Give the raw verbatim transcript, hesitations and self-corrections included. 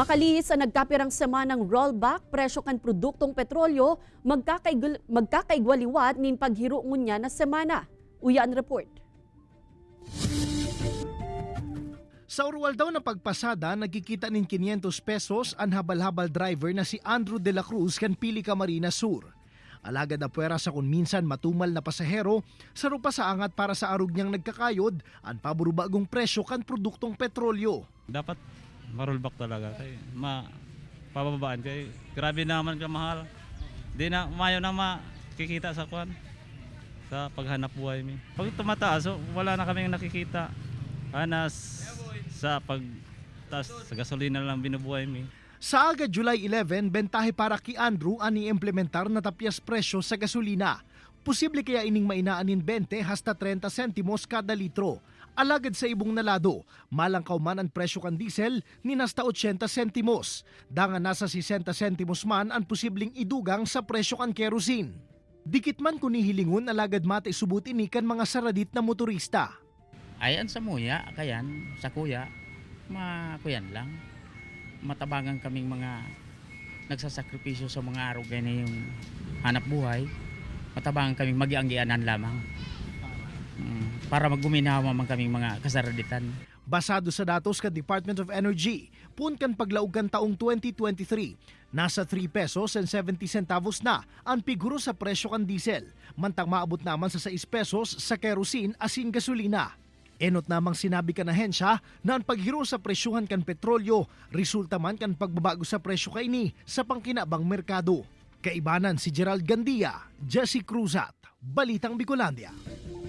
Makalihis sa nagkapirang semanang rollback presyo kan produktong petrolyo, magkakaigul- magkakaigwa liwat nin paghiro ngunyan na semana. Uya an report. Sa uruwal daw na pagpasada, nagkikita nin quinientos pesos an habal-habal driver na si Andrew de la Cruz kan Pili, Camarines Sur. Alagad apwera sa kun minsan matumal na pasahero, saro pa sa angat para sa arog niyang nagkakayod an paburubagong presyo kan produktong petrolyo. Dapat ma-rollback talaga kay ma pababaan kay grabe naman kamahal. Di na mayo na makikita sa kwan, sa paghanap buhay mi. Pag tumataas, so, wala na kaming nakikita. Anas sa pagtaas sa gasolina lang binubuhay mi. Sa aga July eleven, bentahe para ki Andrew an iimplementar na tapyas presyo sa gasolina. Posible kaya ining mainaan nin bente hasta trenta sentimos kada litro. Alagad sa ibong na lado, malangkaw man an presyo kan diesel nin hasta ochenta sentimos. Dangan nasa sesenta sentimos man an posibleng idugang sa presyo kan kerosene. Dikit man kun hihilingon, alagad mati subot ini kan mga saradit na motorista. Ay, an samuya, kayan, sakuya, ma-, kuyan lang. Matabangan kaming mga nagsasakripisyo sa mga arog, kaya na yung hanap buhay. Matabangan kaming magianggianan lamang. Mm, para maguminhawa man kaming mga kasaraditan. Basado sa datos kan Department of Energy, poon kan paglaog kan taong twenty twenty-three, nasa three pesos and seventy centavos na an piguro sa presyo kan diesel, mantang maabot naman sa sais pesos sa kerosene asin gasolina. Enot namang sinabi kan ahensya na an paghiro sa presyohan kan petrolyo resulta man kan pagbabago sa presyo kaini sa pangkinabang merkado. Kaibanan si Gerald Gandia, Jesse Cruzat, Balitang Bicolandia.